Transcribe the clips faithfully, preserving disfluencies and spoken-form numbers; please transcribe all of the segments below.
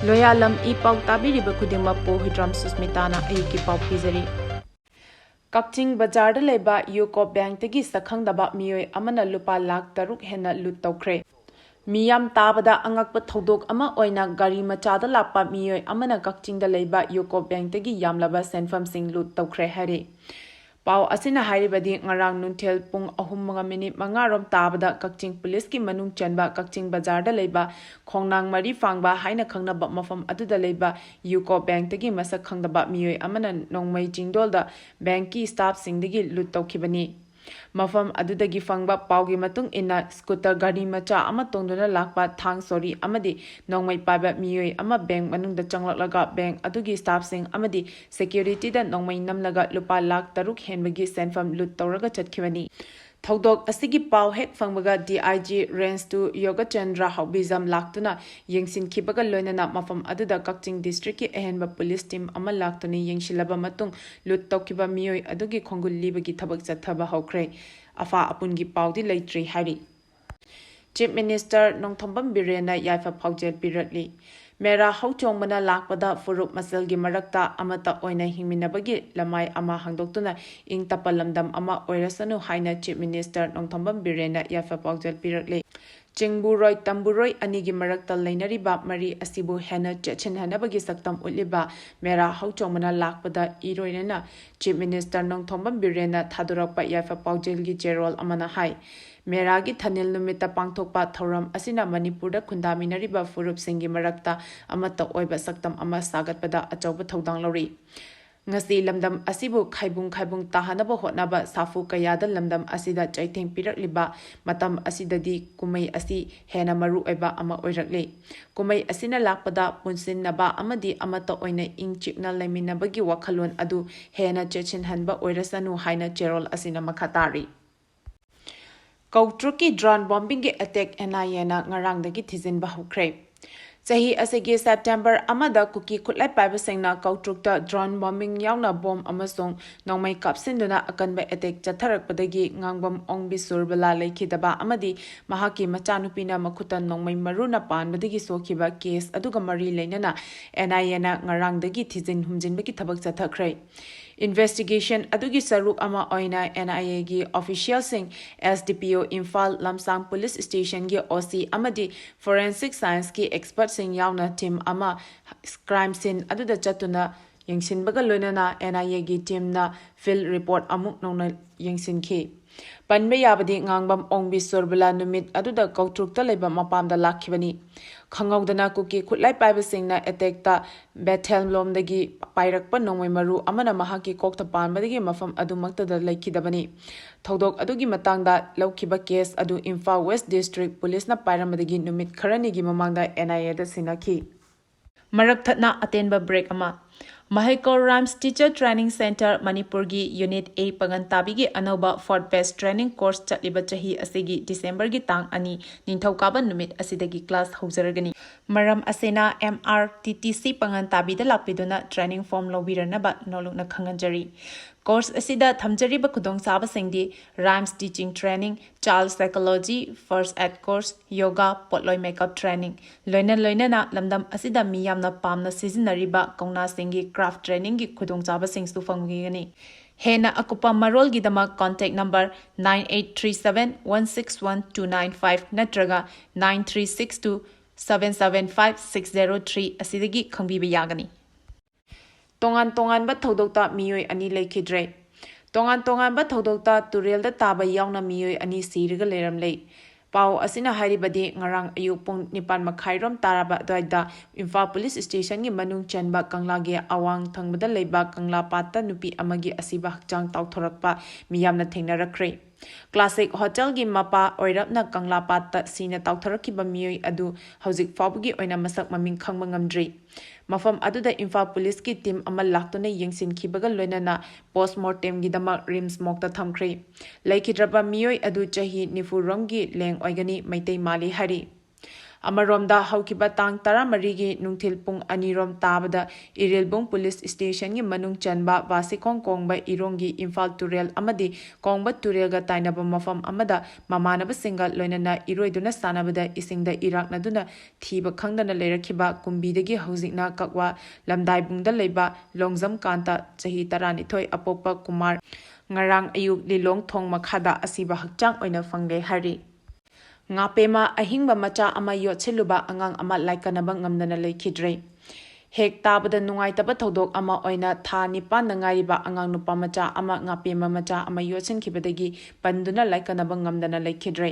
ꯂꯣꯌꯥꯂꯝ E ꯄꯥꯎ ꯇꯥꯕꯤꯔꯤꯕ ꯈꯨꯗꯤꯡꯃꯛꯄꯨ ꯍꯨꯏꯗ꯭ꯔꯥꯝ ꯁꯨꯁꯃꯤꯇꯥꯅ ꯑꯌꯨꯛꯀꯤ ꯄꯥꯎ ꯄꯤꯖꯔꯤ꯫ ꯀꯛꯆꯤꯡ ꯕꯖꯥꯔꯗ ꯂꯩꯕ ꯌꯨꯀꯣ ꯕꯦꯡꯛꯇꯒꯤ ꯁꯛꯈꯪꯗꯕ ꯃꯤꯑꯣꯏ ꯑꯃꯅ ꯂꯨꯄꯥ ꯂꯥꯈ ꯇꯔꯨꯛ ꯍꯦꯟꯅ ꯂꯨꯠ ꯇꯧꯈ꯭ꯔꯦ꯫ ꯃꯤꯌꯥꯝ ꯇꯥꯕꯗ ꯑꯉꯛꯄ ꯊꯧꯗꯣꯛ ꯑꯃ ꯑꯣꯏꯅ ꯒꯥꯔꯤ ꯃꯆꯥꯗ ꯂꯥꯛꯄ ꯃꯤꯑꯣꯏ ꯑꯃꯅ ꯀꯛꯆꯤꯡꯗ ꯂꯩꯕ ꯌꯨꯀꯣ ꯕꯦꯡꯛꯇꯒꯤ ꯌꯥꯝꯂꯕ ꯁꯦꯟꯐꯝꯁꯤꯡ ꯂꯨꯠ ꯇꯧꯈ꯭ꯔꯦ ꯍꯥꯏꯔꯤ꯫ ꯄꯥꯎ ꯑꯁꯤꯅ ꯍꯥꯏꯔꯤꯕꯗꯤ, ꯉꯔꯥꯡ ꯅꯨꯡꯊꯤꯜ ꯄꯨꯡ ꯑꯍꯨꯝꯒ ꯃꯤꯅꯤꯠ ꯃꯉꯥ ꯔꯣꯝ ꯇꯥꯕꯗ ꯀꯛꯆꯤꯡ ꯄꯨꯂꯤꯁꯀꯤ ꯃꯅꯨꯡ ꯆꯟꯕ ꯀꯛꯆꯤꯡ ꯕꯖꯥꯔꯗ ꯂꯩꯕ ꯈꯣꯡꯅꯥꯡ ꯃꯔꯤ ꯐꯥꯡꯕ ꯍꯥꯏꯅ ꯈꯪꯅꯕ ꯃꯐꯝ ꯑꯗꯨꯗ ꯂꯩꯕ ꯌꯨꯀꯣ ꯕꯦꯡꯛꯇꯒꯤ ꯃꯁꯛ ꯈꯪꯗꯕ ꯃꯤꯑꯣꯏ ꯑꯃꯅ ꯅꯣꯡꯃꯩ ꯆꯤꯡꯗꯣꯜꯗ ꯕꯦꯡꯛꯀꯤ ꯁ꯭ꯇꯥꯐꯁꯤꯡꯗꯒꯤ ꯂꯨꯠ ꯇꯧꯈꯤꯕꯅꯤ꯫ ꯃꯐꯝ ꯑꯗꯨꯗꯒꯤ ꯐꯪꯕ ꯄꯥꯎꯒꯤ ꯃꯇꯨꯡ ꯏꯟꯅ, ꯁ꯭ꯀꯨꯇꯔ ꯒꯥꯔꯤ ꯃꯆꯥ ꯑꯃ ꯇꯣꯡꯗꯨꯅ ꯂꯥꯛꯄ ꯊꯥꯡ ꯁꯣꯔꯤ ꯑꯃꯗꯤ ꯅꯣꯡꯃꯩ ꯄꯥꯏꯕ ꯃꯤꯑꯣꯏ ꯑꯃ ꯕꯦꯡꯛ ꯃꯅꯨꯡꯗ ꯆꯪꯂꯛꯂꯒ ꯕꯦꯡꯛ ꯑꯗꯨꯒꯤ ꯁ꯭ꯇꯥꯐꯁꯤꯡ ꯑꯃꯗꯤ ꯁꯦꯀ꯭ꯌꯨꯔꯤꯇꯤꯗ ꯅꯣꯡꯃꯩ ꯅꯝꯂꯒ ꯂꯨꯄꯥ ꯂꯥꯈ ꯇꯔꯨꯛ ꯍꯦꯟꯕꯒꯤ ꯁꯦꯟꯐꯝ ꯂꯨꯠ ꯇꯧꯔꯒ ꯆꯠꯈꯤꯕꯅꯤ꯫ ꯊꯧꯗꯣꯛ ꯑꯁꯤꯒꯤ ꯄꯥꯎ ꯍꯦꯛ ꯐꯪꯕꯒ D I G range two Yogachandra ꯍꯥꯎꯕꯤꯖꯝ ꯂꯥꯛꯇꯨꯅ ꯌꯦꯡꯁꯤꯟꯈꯤꯕꯒ ꯂꯣꯏꯅꯅ ꯃꯐꯝ ꯑꯗꯨꯗ ꯀꯛꯆꯤꯡ ꯗꯤꯁꯇ꯭ꯔꯤꯛꯀꯤ ꯑꯍꯦꯟꯕ ꯄꯨꯂꯤꯁ ꯇꯤꯝ ꯑꯃ ꯂꯥꯛꯇꯨꯅ ꯌꯦꯡꯁꯤꯜꯂꯕ ꯃꯇꯨꯡ ꯂꯨꯠ ꯇꯧꯈꯤꯕ ꯃꯤꯑꯣꯏ ꯑꯗꯨꯒꯤ ꯈꯣꯡꯒꯨꯜ ꯂꯤꯕꯒꯤ ꯊꯕꯛ ꯆꯠꯊꯕ ꯍꯧꯈ꯭ꯔꯦ꯫ ꯑꯐꯥ ꯑꯄꯨꯟꯒꯤ ꯄꯥꯎꯗꯤ ꯂꯩꯇ꯭ꯔꯤ ꯍꯥꯏꯔꯤ꯫ ꯆꯤꯐ ꯃꯤꯅꯤꯁꯇꯔ ꯅꯣꯡꯊꯣꯝꯕꯝ ꯕꯤꯔꯦꯟꯅ ꯌꯥꯏꯐ ꯄꯥꯎꯖꯦꯜ ꯄꯤꯔꯛꯂꯤ꯫ ꯃꯦꯔꯥ ꯍꯧꯆꯣꯡꯕꯅ ꯂꯥꯛꯄꯗ ꯐꯨꯔꯨꯞ ꯃꯁꯦꯜꯒꯤ ꯃꯔꯛꯇ ꯑꯃꯠꯇ ꯑꯣꯏꯅ ꯍꯤꯡꯃꯤꯟꯅꯕꯒꯤ ꯂꯃꯥꯏ ꯑꯃ ꯍꯥꯡꯗꯣꯛꯇꯨꯅ ꯏꯪ ꯇꯞꯄ ꯂꯝꯗꯝ ꯑꯃ ꯑꯣꯏꯔꯁꯅꯨ ꯍꯥꯏꯅ ꯆꯤꯐ ꯃꯤꯅꯤꯁꯇꯔ ꯅꯣꯡꯊꯣꯝꯕꯝ ꯕꯤꯔꯦꯟꯅ ꯌꯥꯏꯐ ꯄꯥꯎꯖꯦꯜ ꯄꯤꯔꯛꯂꯤ꯫ ꯆꯤꯡꯕꯨꯔꯣꯏ ꯇꯝꯕꯨꯔꯣꯏ ꯑꯅꯤꯒꯤ ꯃꯔꯛꯇ ꯂꯩꯅꯔꯤꯕ ꯃꯔꯤ ꯑꯁꯤꯕꯨ ꯍꯦꯟꯅ ꯆꯦꯠꯁꯤꯟꯍꯟꯅꯕꯒꯤ ꯁꯛꯇꯝ ꯎꯠꯂꯤꯕ ꯃꯦꯔꯥ ꯍꯧꯆꯣꯡꯕꯅ ꯂꯥꯛꯄꯗ ꯏꯔꯣꯏꯅꯅ ꯆꯤꯐ ꯃꯤꯅꯤꯁꯇꯔ ꯅꯣꯡꯊꯣꯝꯕꯝ ꯕꯤꯔꯦꯟꯅ ꯊꯥꯗꯣꯔꯛꯄ ꯌꯥꯏꯐ ꯄꯥꯎꯖꯦꯜꯒꯤ ꯆꯦꯔꯣꯜ ꯑꯃꯅ ꯍꯥꯏ꯫ ꯃꯦꯔꯥꯒꯤ ꯊꯥꯅꯤꯜ ꯅꯨꯃꯤꯠꯇ ꯄꯥꯡꯊꯣꯛꯄ ꯊꯧꯔꯝ ꯑꯁꯤꯅ ꯃꯅꯤꯄꯨꯔꯗ ꯈꯨꯟꯗꯥꯃꯤꯟꯅꯔꯤꯕ ꯐꯨꯔꯨꯞꯁꯤꯡꯒꯤ ꯃꯔꯛꯇ ꯑꯃꯠꯇ ꯑꯣꯏꯕ ꯁꯛꯇꯝ ꯑꯃ ꯁꯥꯒꯠꯄꯗ ꯑꯆꯧꯕ ꯊꯧꯗꯥꯡ ꯂꯧꯔꯤ꯫ ꯉꯁꯤ ꯂꯝꯗꯝ ꯑꯁꯤꯕꯨ ꯈꯥꯏꯕꯨꯡ ꯈꯥꯏꯕꯨꯡ ꯇꯥꯍꯟꯅꯕ ꯍꯣꯠꯅꯕ ꯁꯥꯐꯨ ꯀꯌꯥꯗ ꯂꯝꯗꯝ ꯑꯁꯤꯗ ꯆꯩꯊꯦꯡ ꯄꯤꯔꯛꯂꯤꯕ ꯃꯇꯝ ꯑꯁꯤꯗꯗꯤ ꯀꯨꯝꯍꯩ ꯑꯁꯤ ꯍꯦꯟꯅ ꯃꯔꯨ ꯑꯣꯏꯕ ꯑꯃ ꯑꯣꯏꯔꯛꯂꯤ꯫ ꯀꯨꯝꯍꯩ ꯑꯁꯤꯅ ꯂꯥꯛꯄꯗ ꯄꯨꯟꯁꯤꯟꯅꯕ ꯑꯃꯗꯤ ꯑꯃꯠꯇ ꯑꯣꯏꯅ ꯏꯪ ꯆꯤꯛꯅ ꯂꯩꯃꯤꯟꯅꯕꯒꯤ ꯋꯥꯈꯜꯂꯣꯟ ꯑꯗꯨ ꯍꯦꯟꯅ ꯆꯦꯠꯁꯤꯟꯍꯟꯕ ꯑꯣꯏꯔꯁꯅꯨ ꯍꯥꯏꯅ ꯆꯦꯔꯣꯜ ꯑꯁꯤꯅ ꯃꯈꯥ ꯇꯥꯔꯤ꯫ ꯀꯧꯇ꯭ꯔꯨꯛꯀꯤ ꯗ꯭ꯔꯣꯟ ꯕꯣꯝꯕꯤꯡꯒꯤ ꯑꯦꯇꯦꯛ ꯑꯦꯟ ꯑꯥꯏ ꯑꯦꯅ ꯉꯔꯥꯡꯗꯒꯤ ꯊꯤꯖꯤꯟꯕ ꯍꯧꯈ꯭ꯔꯦ꯫ ꯆꯍꯤ ꯑꯁꯤꯒꯤ ꯁꯦꯞꯇꯦꯝꯕꯔ ꯑꯃꯗ ꯀꯨꯀꯤ ꯈꯨꯠꯂꯥꯏ ꯄꯥꯏꯕꯁꯤꯡꯅ ꯀꯧꯇ꯭ꯔꯨꯛꯇ drone bombing ꯌꯥꯎꯅ ꯕꯣꯝ ꯑꯃꯁꯨꯡ ꯅꯣꯡꯃꯩ ꯀꯥꯞꯁꯤꯟꯗꯨꯅ ꯑꯀꯟꯕ attack ꯆꯠꯊꯔꯛꯄꯗꯒꯤ ꯉꯥꯡꯕꯝ ꯑꯣꯡ ꯕꯤꯁꯨꯔꯕꯂꯥ ꯂꯩꯈꯤꯗꯕ ꯑꯃꯗꯤ ꯃꯍꯥꯛꯀꯤ ꯃꯆꯥꯅꯨꯄꯤꯅ ꯃꯈꯨꯠꯇ ꯅꯣꯡꯃꯩ ꯃꯔꯨꯅ ꯄꯥꯟꯕꯗꯒꯤ ꯁꯣꯛꯈꯤꯕ case ꯑꯗꯨꯒ ꯃꯔꯤ ꯂꯩꯅꯅ N I A ꯅ ꯉꯔꯥꯡꯗꯒꯤ ꯊꯤꯖꯤꯟ ꯍꯨꯝꯖꯤꯟꯕꯒꯤ ꯊꯕꯛ ꯆꯠꯊꯈ꯭ꯔꯦ꯫ Investigation ꯑꯗꯨꯒꯤ ꯁꯔꯨꯛ ꯑꯃ ꯑꯣꯏꯅ N I A ꯒꯤ official ꯁꯤꯡ, S D P O Imphal, ꯂꯝꯁꯥꯡ police station ꯒꯤ O C ꯑꯃꯗꯤ forensic science ꯀꯤ expert ꯁꯤꯡ ꯌꯥꯎꯅ team ꯑꯃ crime scene ꯑꯗꯨꯗ ꯆꯠꯇꯨꯅ ꯌꯦꯡꯁꯤꯟꯕꯒ ꯂꯣꯏꯅꯅ N I A ꯒꯤ team ꯅ field report ꯑꯃꯨꯛ ꯅꯧꯅ ꯌꯦꯡꯁꯤꯟꯈꯤ꯫ ꯄꯟꯕ ꯌꯥꯕꯗꯤ ꯉꯥꯡꯕꯝ ꯑꯣꯡ ꯕꯤꯁꯨꯔꯕꯂꯥ ꯅꯨꯃꯤꯠ ꯑꯗꯨꯗ ꯀꯧꯇ꯭ꯔꯨꯛꯇ ꯂꯩꯕ ꯃꯄꯥꯝꯗ ꯂꯥꯛꯈꯤꯕꯅꯤ꯫ ꯈꯪꯍꯧꯗꯅ ꯀꯨꯀꯤ ꯈꯨꯠꯂꯥꯏ ꯄꯥꯏꯕꯁꯤꯡꯅ attack ꯇ ꯕꯦꯊꯦꯜ ꯂꯣꯝꯗꯒꯤ ꯄꯥꯏꯔꯛꯄ ꯅꯣꯡꯃꯩ ꯃꯔꯨ ꯑꯃꯅ ꯃꯍꯥꯛꯀꯤ ꯀꯣꯛꯇ ꯄꯥꯟꯕꯗꯒꯤ ꯃꯐꯝ ꯑꯗꯨꯃꯛꯇꯗ ꯂꯩꯈꯤꯗꯕꯅꯤ꯫ ꯊꯧꯗꯣꯛ ꯑꯗꯨꯒꯤ ꯃꯇꯥꯡꯗ ꯂꯧꯈꯤꯕ case ꯑꯗꯨ ꯏꯝꯐꯥꯜ West District Police ꯅ ꯄꯥꯏꯔꯝꯕꯗꯒꯤ ꯅꯨꯃꯤꯠ ꯈꯔꯅꯤꯒꯤ ꯃꯃꯥꯡꯗ N I A ꯗ ꯁꯤꯟꯅꯈꯤ꯫ ꯃꯔꯛ ꯊꯠꯅ ꯑꯇꯦꯟꯕ break ꯑꯃ꯫ ꯃꯍꯩꯀꯣꯜ RIMS Teacher Training Centre ꯃꯅꯤꯄꯨꯔꯒꯤ Unit A ꯄꯥꯉꯟ ꯇꯥꯕꯤꯒꯤ ꯑꯅꯧꯕ fourth batch training course ꯆꯠꯂꯤꯕ ꯆꯍꯤ ꯑꯁꯤꯒꯤ ꯗꯤꯁꯦꯝꯕꯔꯒꯤ ꯇꯥꯡ ꯑꯅꯤ, ꯅꯤꯡꯊꯧꯀꯥꯕ ꯅꯨꯃꯤꯠ ꯑꯁꯤꯗꯒꯤ class ꯍꯧꯖꯔꯒꯅꯤ꯫ ꯃꯔꯝ ꯑꯁꯤꯅ M R T T C ꯄꯥꯉꯟ ꯇꯥꯕꯤꯗ ꯂꯥꯛꯄꯤꯗꯨꯅ training form ꯂꯧꯕꯤꯔꯅꯕ ꯅꯣꯂꯨꯛꯅ ꯈꯪꯍꯟꯖꯔꯤ꯫ Course ꯑꯁꯤꯗ ꯊꯝꯖꯔꯤꯕ ꯈꯨꯗꯣꯡꯆꯥꯕꯁꯤꯡꯗꯤ RIMS teaching training, child psychology, first aid course, yoga, ꯄꯣꯠꯂꯣꯏ makeup training, ꯂꯣꯏꯅ ꯂꯣꯏꯅꯅ ꯂꯝꯗꯝ ꯑꯁꯤꯗ ꯃꯤ ꯌꯥꯝꯅ ꯄꯥꯝꯅ ꯁꯤꯖꯤꯟꯅꯔꯤꯕ ꯀꯧꯅꯥꯁꯤꯡꯒꯤ craft training ꯒꯤ ꯈꯨꯗꯣꯡꯆꯥꯕꯁꯤꯡꯁꯨ ꯐꯪꯕꯤꯒꯅꯤ꯫ ꯍꯦꯟꯅ ꯑꯀꯨꯞꯄ ꯃꯔꯣꯜꯒꯤꯗꯃꯛ contact number nine eight three seven one six one two nine five ꯅꯠꯇ꯭ꯔꯒ nine three six two seven seven five six zero three ꯑꯁꯤꯗꯒꯤ ꯈꯪꯕꯤꯕ ꯌꯥꯒꯅꯤ꯫ ꯇꯣꯉꯥꯟ ꯇꯣꯉꯥꯟꯕ ꯊꯧꯗꯣꯛꯇ ꯃꯤꯑꯣꯏ ꯑꯅꯤ ꯂꯩꯈꯤꯗ꯭ꯔꯦ꯫ ꯇꯣꯉꯥꯟ ꯇꯣꯉꯥꯟꯕ ꯊꯧꯗꯣꯛꯇ ꯇꯨꯔꯦꯜꯗ ꯇꯥꯕ ꯌꯥꯎꯅ ꯃꯤꯑꯣꯏ ꯑꯅꯤ ꯁꯤꯔꯒ ꯂꯩꯔꯝꯂꯦ꯫ ꯄꯥꯎ ꯑꯁꯤꯅ ꯍꯥꯏꯔꯤꯕꯗꯤ ꯉꯔꯥꯡ ꯑꯌꯨꯛ ꯄꯨꯡ ꯅꯤꯄꯥꯟ ꯃꯈꯥꯏꯔꯣꯝ ꯇꯥꯔꯕ ꯑꯗꯨꯋꯥꯏꯗ ꯏꯝꯐꯥꯜ police station ꯒꯤ ꯃꯅꯨꯡ ꯆꯟꯕ ꯀꯪꯂꯥꯒꯤ ꯑꯋꯥꯡ ꯊꯪꯕꯗ ꯂꯩꯕ ꯀꯪꯂꯥ ꯄꯥꯠꯇ ꯅꯨꯄꯤ ꯑꯃꯒꯤ ꯑꯁꯤꯕ ꯍꯛꯆꯥꯡ ꯇꯥꯎꯊꯣꯔꯛꯄ ꯃꯤꯌꯥꯝꯅ ꯊꯦꯡꯅꯔꯛꯈ꯭ꯔꯦ꯫ Classic Hotel ꯒꯤ ꯃꯄꯥ ꯑꯣꯏꯔꯞꯅ ꯀꯪꯂꯥ ꯄꯥꯠꯇ ꯁꯤꯅ ꯇꯥꯎꯊꯔꯛꯈꯤꯕ ꯃꯤꯑꯣꯏ ꯑꯗꯨ ꯍꯧꯖꯤꯛ ꯐꯥꯎꯕꯒꯤ ꯑꯣꯏꯅ ꯃꯁꯛ ꯃꯃꯤꯡ ꯈꯪꯕ ꯉꯝꯗ꯭ꯔꯤ꯫ ꯃꯐꯝ ꯑꯗꯨꯗ ꯏꯝꯐꯥꯜ police ꯀꯤ team ꯑꯃ ꯂꯥꯛꯇꯨꯅ ꯌꯦꯡꯁꯤꯟꯈꯤꯕꯒ ꯂꯣꯏꯅꯅ post mortem ꯒꯤꯗꯃꯛ RIMS morgue ꯇ ꯊꯝꯈ꯭ꯔꯦ꯫ ꯂꯩꯈꯤꯗ꯭ꯔꯕ ꯃꯤꯑꯣꯏ ꯑꯗꯨ ꯆꯍꯤ ꯅꯤꯐꯨ ꯔꯣꯝꯒꯤ ꯂꯦꯡ ꯑꯣꯏꯒꯅꯤ, ꯃꯩꯇꯩ ꯃꯥꯜꯂꯤ ꯍꯥꯏꯔꯤ꯫ ꯑꯃꯔꯣꯝꯗ, ꯍꯧꯈꯤꯕ ꯇꯥꯡ ꯇꯔꯥꯃꯔꯤꯒꯤ ꯅꯨꯡꯊꯤꯜ ꯄꯨꯡ ꯑꯅꯤꯔꯣꯝ ꯇꯥꯕꯗ ꯏꯔꯤꯜꯕꯨꯡ ꯄꯨꯂꯤꯁ ꯁ꯭ꯇꯦꯁꯟꯒꯤ ꯃꯅꯨꯡ ꯆꯟꯕ ꯕꯥꯁꯤꯈꯣꯡ ꯀꯣꯡꯕ ꯏꯔꯣꯡꯒꯤ ꯏꯝꯐꯥꯜ ꯇꯨꯔꯦꯜ ꯑꯃꯗꯤ ꯀꯣꯡꯕ ꯇꯨꯔꯦꯜꯒ ꯇꯥꯏꯅꯕ ꯃꯐꯝ ꯑꯃꯗ ꯃꯃꯥꯟꯅꯕꯁꯤꯡꯒ ꯂꯣꯏꯅꯅ ꯏꯔꯣꯏꯗꯨꯅ ꯁꯥꯟꯅꯕꯗ ꯏꯁꯤꯡꯗ ꯏꯔꯥꯛꯅꯗꯨꯅ ꯊꯤꯕ ꯈꯪꯗꯅ ꯂꯩꯔꯛꯈꯤꯕ ꯀꯨꯝꯕꯤꯗꯒꯤ ꯍꯧꯖꯤꯛꯅ ꯀꯛꯋꯥ ꯂꯝꯗꯥꯏꯕꯨꯡꯗ ꯂꯩꯕ ꯂꯣꯡꯖꯝ ꯀꯥꯟꯇ, ꯆꯍꯤ ꯇꯔꯥꯅꯤꯊꯣꯏ, ꯑꯄꯣꯛꯄ ꯀꯨꯃꯥꯔ, ꯉꯔꯥꯡ ꯑꯌꯨꯛ ꯂꯤꯂꯣꯡ ꯊꯣꯡ ꯃꯈꯥꯗ ꯑꯁꯤꯕ ꯍꯛꯆꯥꯡ ꯑꯣꯏꯅ ꯐꯪꯂꯦ ꯍꯥꯏꯔꯤ꯫ ꯉꯥꯄꯦꯝꯃ ꯑꯍꯤꯡꯕ ꯃꯆꯥ ꯑꯃ ꯌꯣꯠꯁꯤꯜꯂꯨꯕ ꯑꯉꯥꯡ ꯑꯃ ꯂꯥꯏꯀꯠꯅꯕ ꯉꯝꯗꯅ ꯂꯩꯈꯤꯗ꯭ꯔꯦ꯫ ꯍꯦꯛ ꯇꯥꯕꯗ ꯅꯨꯡꯉꯥꯏꯇꯕ ꯊꯧꯗꯣꯛ ꯑꯃ ꯑꯣꯏꯅ ꯊꯥ ꯅꯤꯄꯥꯟꯗ ꯉꯥꯏꯔꯤꯕ ꯑꯉꯥꯡ ꯅꯨꯄꯥ ꯃꯆꯥ ꯑꯃ ꯉꯥꯄꯦꯝꯃ ꯃꯆꯥ ꯑꯃ ꯌꯣꯠꯁꯤꯟꯈꯤꯕꯗꯒꯤ ꯄꯟꯗꯨꯅ ꯂꯥꯏꯀꯠꯅꯕ ꯉꯝꯗꯅ ꯂꯩꯈꯤꯗ꯭ꯔꯦ꯫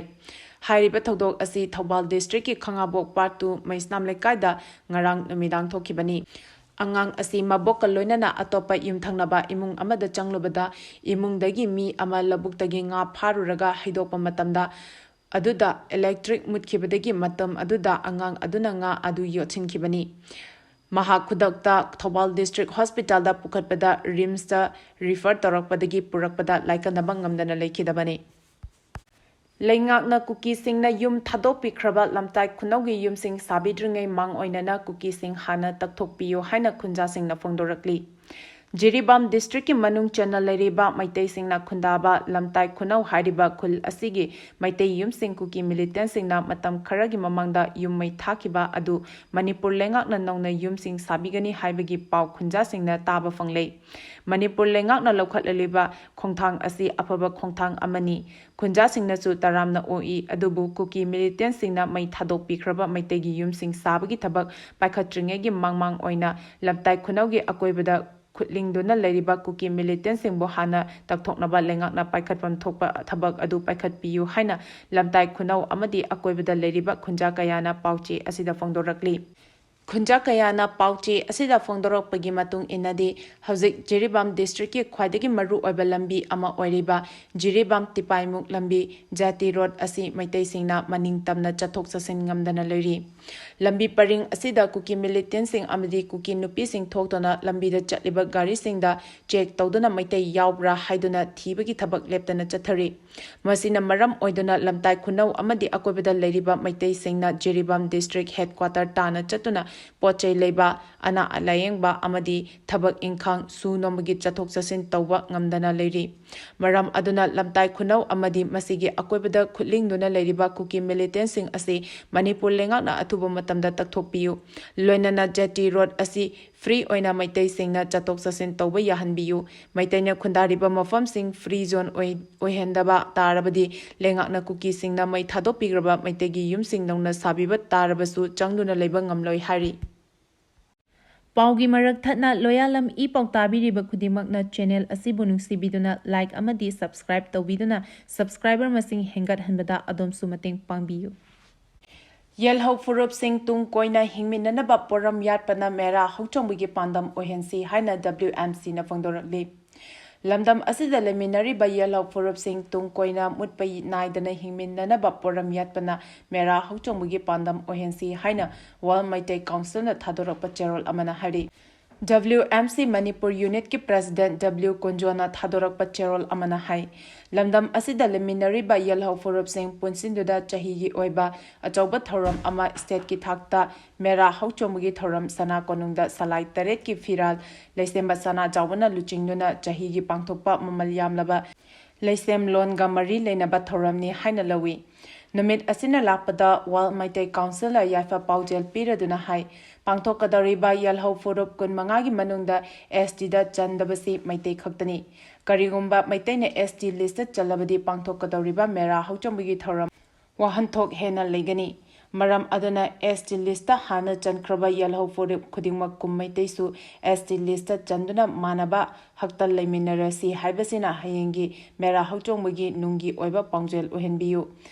ꯍꯥꯏꯔꯤꯕ ꯊꯧꯗꯣꯛ ꯑꯁꯤ ꯊꯧꯕꯥꯜ ꯗꯤꯁꯇ꯭ꯔꯤꯛꯀꯤ ꯈꯥꯉꯕꯣꯛ ꯄꯥꯔꯠ ꯇꯨ ꯃꯩꯁꯅꯥꯝ ꯂꯩꯀꯥꯏꯗ ꯉꯔꯥꯡ ꯅꯨꯃꯤꯗꯥꯡ ꯊꯣꯛꯈꯤꯕꯅꯤ꯫ ꯑꯉꯥꯡ ꯑꯁꯤ ꯃꯕꯣꯛꯀ ꯂꯣꯏꯅꯅ ꯑꯇꯣꯞꯄ ꯌꯨꯝꯊꯪꯅꯕ ꯏꯃꯨꯡ ꯑꯃꯗ ꯆꯪꯂꯨꯕꯗ, ꯏꯃꯨꯡꯗꯒꯤ ꯃꯤ ꯑꯃ ꯂꯧꯕꯨꯛꯇꯒꯤ ꯉꯥ ꯐꯥꯔꯨꯔꯒ ꯍꯩꯗꯣꯛꯄ ꯃꯇꯝꯗ, ꯑꯗꯨꯗ ꯏꯂꯦꯛꯇ꯭ꯔꯤꯛ ꯃꯨꯠꯈꯤꯕꯗꯒꯤ ꯃꯇꯝ ꯑꯗꯨꯗ ꯑꯉꯥꯡ ꯑꯗꯨꯅ ꯉꯥ ꯑꯗꯨ ꯌꯣꯠꯁꯤꯟꯈꯤꯕꯅꯤ꯫ ꯃꯍꯥꯛ ꯈꯨꯗꯛꯇ ꯊꯧꯕꯥꯜ ꯗꯤꯁꯇ꯭ꯔꯤꯛ ꯍꯣꯁꯄꯤꯇꯥꯜꯗ ꯄꯨꯈꯠꯄꯗ ꯔꯤꯝꯁꯇ ꯔꯤꯐꯔ ꯇꯧꯔꯛꯄꯗꯒꯤ ꯄꯨꯔꯛꯄꯗ ꯂꯥꯏꯀꯠꯅꯕ ꯉꯝꯗꯅ ꯂꯩꯈꯤꯗꯕꯅꯤ꯫ ꯂꯩꯉꯥꯛꯅ ꯀꯨꯀꯤꯁꯤꯡꯅ ꯌꯨꯝ ꯊꯥꯗꯣꯛꯄꯤꯈ꯭ꯔꯕ ꯂꯝꯇꯥꯏ ꯈꯨꯅꯧꯒꯤ ꯌꯨꯝꯁꯤꯡ ꯁꯥꯕꯤꯗ꯭ꯔꯤꯉꯩ ꯃꯥꯡ ꯑꯣꯏꯅꯅ ꯀꯨꯀꯤꯁꯤꯡ ꯍꯥꯟꯅ ꯇꯛꯊꯣꯛꯄꯤꯌꯨ ꯍꯥꯏꯅ ꯈꯨꯟꯖꯥꯁꯤꯡꯅ ꯐꯣꯡꯗꯣꯔꯛꯂꯤ꯫ ꯖꯤꯔꯤꯕꯥꯝ ꯗꯤꯁꯇ꯭ꯔꯤꯛꯀꯤ ꯃꯅꯨꯡ ꯆꯟꯅ ꯂꯩꯔꯤꯕ ꯃꯩꯇꯩꯁꯤꯡꯅ ꯈꯨꯟꯗꯥꯕ ꯂꯝꯇꯥꯏ ꯈꯨꯅꯧ ꯍꯥꯏꯔꯤꯕ ꯈꯨꯜ ꯑꯁꯤꯒꯤ ꯃꯩꯇꯩ ꯌꯨꯝꯁꯤꯡ ꯀꯨꯀꯤ ꯃꯤꯂꯤꯇꯦꯟꯁꯤꯡꯅ ꯃꯇꯝ ꯈꯔꯒꯤ ꯃꯃꯥꯡꯗ ꯌꯨꯝ ꯃꯩ ꯊꯥꯈꯤꯕ ꯑꯗꯨ ꯃꯅꯤꯄꯨꯔ ꯂꯩꯉꯥꯛꯅ ꯅꯧꯅ ꯌꯨꯝꯁꯤꯡ ꯁꯥꯕꯤꯒꯅꯤ ꯍꯥꯏꯕꯒꯤ ꯄꯥꯎ ꯈꯨꯟꯖꯥꯁꯤꯡꯅ ꯇꯥꯕ ꯐꯪꯂꯦ꯫ ꯃꯅꯤꯄꯨꯔ ꯂꯩꯉꯥꯛꯅ ꯂꯧꯈꯠꯂꯤꯕ ꯈꯣꯡꯊꯥꯡ ꯑꯁꯤ ꯑꯐꯕ ꯈꯣꯡꯊꯥꯡ ꯑꯃꯅꯤ꯫ ꯈꯨꯟꯖꯥꯁꯤꯡꯅꯁꯨ ꯇꯔꯥꯝꯅ ꯑꯣꯛꯏ, ꯑꯗꯨꯕꯨ ꯀꯨꯀꯤ ꯃꯤꯂꯤꯇꯦꯟꯁꯤꯡꯅ ꯃꯩ ꯊꯥꯗꯣꯛꯄꯤꯈ꯭ꯔꯕ ꯃꯩꯇꯩꯒꯤ ꯌꯨꯝꯁꯤꯡ ꯁꯥꯕꯒꯤ ꯊꯕꯛ ꯄꯥꯏꯈꯠꯇ꯭ꯔꯤꯉꯩꯒꯤ ꯃꯥꯡ ꯃꯥꯡ ꯑꯣꯏꯅ ꯂꯝꯇꯥꯏ ꯈꯨꯅꯧꯒꯤ ꯑꯀꯣꯏꯕꯗ ꯈꯨꯠꯂꯤꯡꯗꯨꯅ ꯂꯩꯔꯤꯕ ꯀꯨꯀꯤ ꯃꯤꯂꯤꯇꯦꯟꯁꯤꯡꯕꯨ ꯍꯥꯟꯅ ꯇꯛꯊꯣꯛꯅꯕ ꯂꯩꯉꯥꯛꯅ ꯄꯥꯏꯈꯠꯐꯝ ꯊꯣꯛꯄ ꯊꯕꯛ ꯑꯗꯨ ꯄꯥꯏꯈꯠꯄꯤꯌꯨ ꯍꯥꯏꯅ ꯂꯝꯇꯥꯏ ꯈꯨꯅꯧ ꯑꯃꯗꯤ ꯑꯀꯣꯏꯕꯗ ꯂꯩꯔꯤꯕ ꯈꯨꯟꯖꯥ ꯀꯌꯥꯅ ꯄꯥꯎꯆꯦ ꯑꯁꯤꯗ ꯐꯣꯡꯗꯣꯔꯛꯂꯤ꯫ ꯈꯨꯟꯖꯥ ꯀꯌꯥꯅ ꯄꯥꯎꯆꯦ ꯑꯁꯤꯗ ꯐꯣꯡꯗꯣꯔꯛꯄꯒꯤ ꯃꯇꯨꯡ ꯏꯟꯅꯗꯤ, ꯍꯧꯖꯤꯛ ꯖꯤꯔꯤꯕꯥꯝ ꯗꯤꯁꯇ꯭ꯔꯤꯛꯀꯤ ꯈ꯭ꯋꯥꯏꯗꯒꯤ ꯃꯔꯨ ꯑꯣꯏꯕ ꯂꯝꯕꯤ ꯑꯃ ꯑꯣꯏꯔꯤꯕ ꯖꯤꯔꯤꯕꯥꯝ ꯇꯤꯄꯥꯏꯃꯨꯛ ꯂꯝꯕꯤ, ꯖꯦꯇꯤ ꯔꯣꯗ ꯑꯁꯤ ꯃꯩꯇꯩꯁꯤꯡꯅ ꯃꯅꯤꯡ ꯇꯝꯅ ꯆꯠꯊꯣꯛ ꯆꯠꯁꯤꯟ ꯉꯝꯗꯅ ꯂꯩꯔꯤ꯫ ꯂꯝꯕꯤ ꯄꯔꯤꯡ ꯑꯁꯤꯗ ꯀꯨꯀꯤ ꯃꯤꯂꯤꯇꯦꯟꯁꯤꯡ ꯑꯃꯗꯤ ꯀꯨꯀꯤ ꯅꯨꯄꯤꯁꯤꯡ ꯊꯣꯛꯇꯨꯅ ꯂꯝꯕꯤꯗ ꯆꯠꯂꯤꯕ ꯒꯥꯔꯤꯁꯤꯡꯗ ꯆꯦꯛ ꯇꯧꯗꯨꯅ ꯃꯩꯇꯩ ꯌꯥꯎꯕ꯭ꯔꯥ ꯍꯥꯏꯗꯨꯅ ꯊꯤꯕꯒꯤ ꯊꯕꯛ ꯂꯦꯞꯇꯅ ꯆꯠꯊꯔꯤ꯫ ꯃꯁꯤꯅ ꯃꯔꯝ ꯑꯣꯏꯗꯨꯅ ꯂꯝꯇꯥꯏ ꯈꯨꯅꯧ ꯑꯃꯗꯤ ꯑꯀꯣꯏꯕꯗ ꯂꯩꯔꯤꯕ ꯃꯩꯇꯩꯁꯤꯡꯅ ꯖꯤꯔꯤꯕꯥꯝ ꯗꯤꯁꯇ꯭ꯔꯤꯛ ꯍꯦꯗꯀ꯭ꯋꯥꯇꯔ ꯇꯥꯅ ꯆꯠꯇꯨꯅ ꯄꯣꯠ ꯆꯩ ꯂꯩꯕ, ꯑꯅꯥ ꯂꯥꯌꯦꯡꯕ ꯑꯃꯗꯤ ꯊꯕꯛ ꯏꯪꯈꯥꯡ ꯁꯨ ꯅꯣꯝꯕꯒꯤ ꯆꯠꯊꯣꯛ ꯆꯠꯁꯤꯟ ꯇꯧꯕ ꯉꯝꯗꯅ ꯂꯩꯔꯤ꯫ ꯃꯔꯝ ꯑꯗꯨꯅ ꯂꯝꯇꯥꯏ ꯈꯨꯅꯧ ꯑꯃꯗꯤ ꯃꯁꯤꯒꯤ ꯑꯀꯣꯏꯕꯗ ꯈꯨꯠꯂꯤꯡꯗꯨꯅ ꯂꯩꯔꯤꯕ ꯀꯨꯀꯤ ꯃꯤꯂꯤꯇꯦꯟꯁꯤꯡ ꯑꯁꯤ ꯃꯅꯤꯄꯨꯔ ꯂꯩꯉꯥꯛꯅ ꯑꯊꯨꯕ ꯃꯇꯝꯗ ꯇꯛꯊꯣꯛꯄꯤꯌꯨ꯫ ꯂꯣꯏꯅꯅ ꯖꯦꯇꯤ ꯔꯣꯗ ꯑꯁꯤ ꯐ꯭ꯔꯤ ꯑꯣꯏꯅ ꯃꯩꯇꯩꯁꯤꯡꯅ ꯆꯠꯊꯣꯛ ꯆꯠꯁꯤꯟ ꯇꯧꯕ ꯌꯥꯍꯟꯕꯤꯌꯨ꯫ ꯃꯩꯇꯩꯅ ꯈꯨꯟꯗꯥꯔꯤꯕ ꯃꯐꯝꯁꯤꯡ ꯐ꯭ꯔꯤ ꯖꯣꯟ ꯑꯣꯏ-, ꯑꯣꯏꯍꯟꯗꯕ ꯇꯥꯔꯕꯗꯤ ꯂꯩꯉꯥꯛꯅ ꯀꯨꯀꯤꯁꯤꯡꯅ ꯃꯩ ꯊꯥꯗꯣꯛꯄꯤꯈ꯭ꯔꯕ ꯃꯩꯇꯩꯒꯤ ꯌꯨꯝꯁꯤꯡꯗꯧꯅ ꯁꯥꯕꯤꯕ ꯇꯥꯔꯕꯁꯨ ꯆꯪꯗꯨꯅ ꯂꯩꯕ ꯉꯝꯂꯣꯏ ꯍꯥꯏꯔꯤ꯫ ꯄꯥꯎꯒꯤ ꯃꯔꯛ ꯊꯠꯅ ꯂꯣꯌꯥꯂꯝ ꯏ ꯄꯥꯎ ꯇꯥꯕꯤꯔꯤꯕ ꯈꯨꯗꯤꯡꯃꯛꯅ ꯆꯦꯅꯦꯜ ꯑꯁꯤꯕꯨ ꯅꯨꯡꯁꯤꯕꯤꯗꯨꯅ ꯂꯥꯏꯛ ꯑꯃꯗꯤ ꯁꯕꯁꯀ꯭ꯔꯥꯏꯕ ꯇꯧꯕꯤꯗꯨꯅ ꯁꯕꯁꯀ꯭ꯔꯥꯏꯕꯔ ꯃꯁꯤꯡ ꯍꯦꯟꯒꯠꯍꯟꯕꯗ ꯑꯗꯣꯝꯁꯨ ꯃꯇꯦꯡ ꯄꯥꯡꯕꯤꯌꯨ꯫ ꯌꯦꯜꯍꯧ ꯐꯨꯔꯨꯞꯁꯤꯡ ꯇꯨꯡ ꯀꯣꯏꯅ ꯍꯤꯡꯃꯤꯟꯅꯅꯕ ꯄꯣꯔꯝ ꯌꯥꯠꯄꯅ ꯃꯦꯔꯥ ꯍꯧꯆꯣꯡꯕꯒꯤ ꯄꯥꯟꯗꯝ ꯑꯣꯏꯍꯟꯁꯤ ꯍꯥꯏꯅ W M C ꯅ ꯐꯣꯡꯗꯣꯔꯛꯂꯤ꯫ ꯂꯝꯗꯝ ꯑꯁꯤꯗ ꯂꯩꯃꯤꯟꯅꯔꯤꯕ ꯌꯦꯜꯍꯧ ꯐꯨꯔꯨꯞꯁꯤꯡ ꯇꯨꯡ ꯀꯣꯏꯅ ꯃꯨꯠꯄ ꯅꯥꯏꯗꯅ ꯍꯤꯡꯃꯤꯟꯅꯅꯕ ꯄꯣꯔꯝ ꯌꯥꯠꯄꯅ ꯃꯦꯔꯥ ꯍꯧꯆꯣꯡꯕꯒꯤ ꯄꯥꯟꯗꯝ ꯑꯣꯏꯍꯟꯁꯤ ꯍꯥꯏꯅ World ꯃꯩꯇꯩ ꯀꯥꯎꯟꯁꯤꯜꯅ ꯊꯥꯗꯣꯔꯛꯄ ꯆꯦꯔꯣꯜ ꯑꯃꯅ ꯍꯥꯏꯔꯤ꯫ W M C ꯃꯅꯤꯄꯨꯔ ꯌꯨꯅꯤꯠꯀꯤ ꯄ꯭ꯔꯦꯁꯤꯗꯦꯟꯠ W ꯀꯨꯟꯖꯣꯅ ꯊꯥꯗꯣꯔꯛꯄ ꯆꯦꯔꯣꯜ ꯑꯃꯅ ꯍꯥꯏ, ꯂꯝꯗꯝ ꯑꯁꯤꯗ ꯂꯩꯃꯤꯟꯅꯔꯤꯕ ꯌꯦꯜꯍꯧ ꯐꯨꯔꯨꯞꯁꯤꯡ ꯄꯨꯟꯁꯤꯟꯗꯨꯅ ꯆꯍꯤꯒꯤ ꯑꯣꯏꯕ ꯑꯆꯧꯕ ꯊꯧꯔꯝ ꯑꯃ ꯁ꯭ꯇꯦꯠꯀꯤ ꯊꯥꯛꯇ ꯃꯦꯔꯥ ꯍꯧꯆꯣꯡꯕꯒꯤ ꯊꯧꯔꯝ ꯁꯅꯥ ꯀꯣꯅꯨꯡꯗ ꯁꯂꯥꯏ ꯇꯔꯦꯠꯀꯤ ꯐꯤꯔꯥꯜ ꯂꯩꯁꯦꯝꯕ ꯁꯅꯥ ꯖꯥꯎꯕꯅ ꯂꯨꯆꯤꯡꯗꯨꯅ ꯆꯍꯤꯒꯤ ꯄꯥꯡꯊꯣꯛꯄ ꯃꯃꯜ ꯌꯥꯝꯂꯕ ꯂꯩꯁꯦꯝꯂꯣꯟꯒ ꯃꯔꯤ ꯂꯩꯅꯕ ꯊꯧꯔꯝꯅꯤ ꯍꯥꯏꯅ ꯂꯧꯏ꯫ ꯅꯨꯃꯤꯠ ꯑꯁꯤꯅ ꯂꯥꯛꯄꯗ ꯋꯥꯔꯜ ꯃꯩꯇꯩ ꯀꯥꯎꯟꯁꯤꯜꯅ ꯌꯥꯏꯐ ꯄꯥꯎꯖꯦꯜ ꯄꯤꯔꯗꯨꯅ ꯍꯥꯏ, ꯄꯥꯡꯊꯣꯛꯀꯗꯧꯔꯤꯕ ꯌꯦꯜꯍꯧ ꯐꯨꯔꯨꯞ ꯀꯨꯟꯃꯉꯥꯒꯤ ꯃꯅꯨꯡꯗ S T ꯗ ꯆꯟꯗꯕꯁꯤ ꯃꯩꯇꯩ ꯈꯛꯇꯅꯤ꯫ ꯀꯔꯤꯒꯨꯝꯕ ꯃꯩꯇꯩꯅ S T list ꯆꯜꯂꯕꯗꯤ ꯄꯥꯡꯊꯣꯛꯀꯗꯧꯔꯤꯕ ꯃꯦꯔꯥ ꯍꯧꯆꯣꯡꯕꯒꯤ ꯊꯧꯔꯝ ꯋꯥꯍꯟꯊꯣꯛ ꯍꯦꯟꯅ ꯂꯩꯒꯅꯤ꯫ ꯃꯔꯝ ꯑꯗꯨꯅ S T list ꯍꯥꯟꯅ ꯆꯟꯈ꯭ꯔꯕ ꯌꯦꯜꯍꯧ ꯐꯨꯔꯨꯞ ꯈꯨꯗꯤꯡꯃꯛ ꯀꯨꯝꯃꯩꯇꯩꯁꯨ S T list ꯆꯟꯗꯨꯅ ꯃꯥꯟꯅꯕ ꯍꯛꯇ ꯂꯩꯃꯤꯟꯅꯔꯁꯤ ꯍꯥꯏꯕꯁꯤꯅ ꯍꯌꯦꯡꯒꯤ ꯃꯦꯔꯥ ꯍꯧꯆꯣꯡꯕꯒꯤ ꯅꯨꯡꯒꯤ ꯑꯣꯏꯕ ꯄꯥꯎꯖꯦꯜ ꯑꯣꯏꯍꯟꯕꯤꯌꯨ꯫